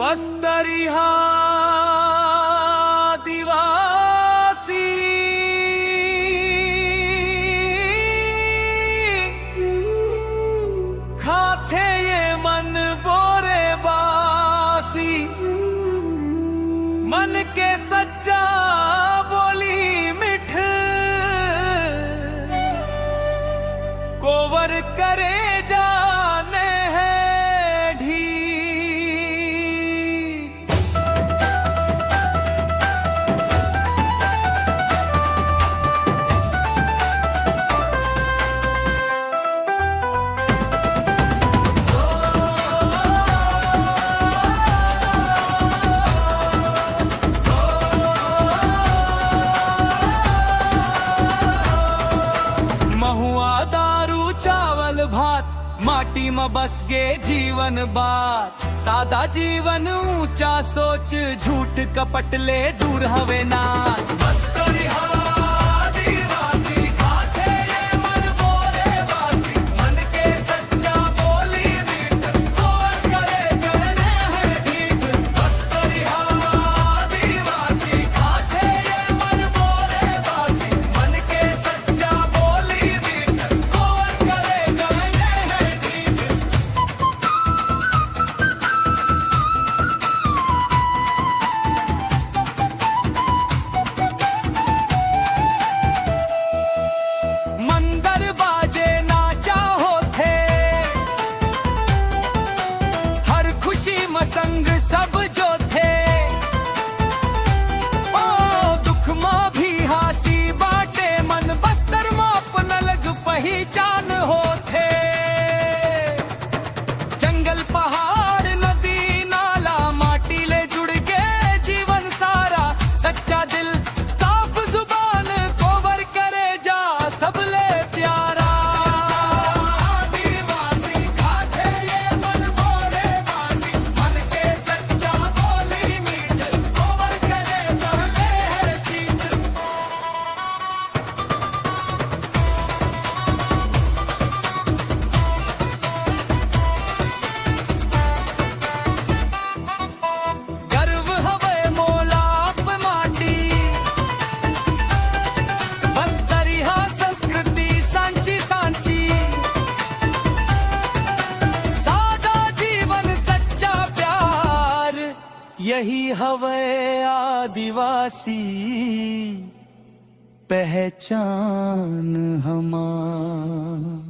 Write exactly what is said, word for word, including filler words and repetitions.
बस्तरिहा दिवासी खाथे ये मन बोरे बासी, मन के सच्चा बोली मिठ, कोवर करे जाने है ढीठ। महुआ दारू चावल भात, माटी म बस गे जीवन बात। सादा जीवन ऊंचा सोच, झूठ कपट ले दूर हवे नाथ। बस्तरिहा दिवासी खाथे ये मन बोरे बासी, मन के सच्चा बोली मीठ, कोवर करे जाने है ढीठ। बस्तरिहा दिवासी खाथे ये मन बोरे बासी, मन के सच्चा बोली मीठ, कोवर करे जाने है ढीठ। मंदर बाजे नाचा होथे, हर खुशी म संग सब जोथे। ओ दुख म भी हासी बाटे, मन बस्तर म अपन अलग पहिचान होथे। जंगल, पहाड़, नदी, नाला, माटी ले जुड़ के जीवन सारा। सच्चा दिल, साफ जुबान, कोवर करे जा सबले प्यारा। आदिवासी खाथे ये मन बोरे बासी, मन के सच्चा बोली मीठ, कोवर करे जाने है जीत। गर्व हवय मोला आप माटी, बस्तरिहा संस्कृति सांची सांची। सादा जीवन सच्चा प्यार, यही हवय आदिवासी पहचान हमार।